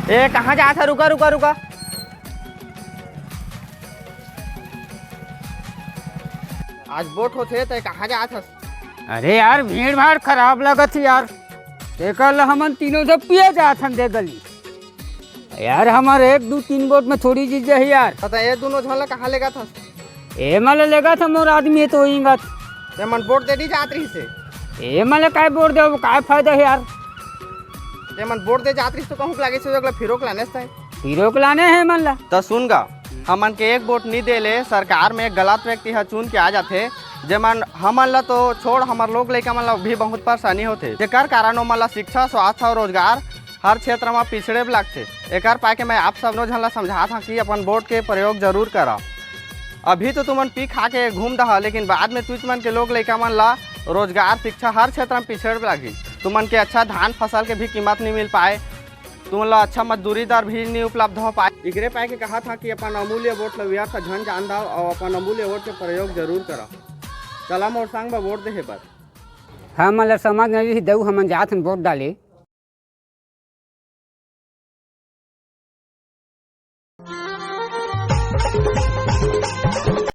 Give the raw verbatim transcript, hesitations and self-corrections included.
ए, कहाँ जात ह? रुका, रुका, रुका। आज वोट होथे, तैं कहाँ जात हस? अरे यार, भीड़ भाड़ खराब लगत हे यार, तेकर ल हमन तीनों झन पिए जात हन दे गली। यार, हमर एक, दू, तीन वोट में थोड़ी जीत जाही यार। त तैं ए दूनों झन ला कहाँ लेगत हस? ए मन ला लेगत हस, मोर आदमी हे तो इंगत। तैं मन वोट दे नी जात रहिस हे। ए मन ला काय वोट देबो, काय फायदा हे यार? तैं मन वोट दे जात रहिस तो कहूँ के लागे से ओकला फिरोक लाने से तैं। फिरोक लाने हे मन ला। त सुन गा, हमन के एक वोट नी दे ले सरकार में एक गलत व्यक्ति ह चुन के आ जाथे, जेमन हमन ला तो छोड़, हमर लोग लइका मन ला भी बहुत परेशानी होथे, जेकर कारण ओमन ला शिक्षा, स्वास्थ्य और रोजगार हर क्षेत्र म पिछड़े लागथे। एकर पाके मैं आप सबनो झन ला समझात हंव कि अपन वोट के प्रयोग जरूर करा। अभी तो तुमन पी खा के घूम दहा, लेकिन बाद में तुमन के लोग लइका मन ला रोजगार, शिक्षा हर क्षेत्र में पिछड़े लागही। तुमन के अच्छा धान फसल के भी कीमत नहीं मिल पाए, तुमन ला अच्छा मजदूरी दर भी नहीं उपलब्ध हो पाए। इकरे पाके कहा था कि अपन अमूल्य वोट ला व्यर्थ झन जान दाव और अपन अमूल्य वोट के प्रयोग जरूर करा। चला मोर संग बर वोट देहे बर। हमन ला समझ नहीं रही, दऊ हमन जात हन वोट डाले।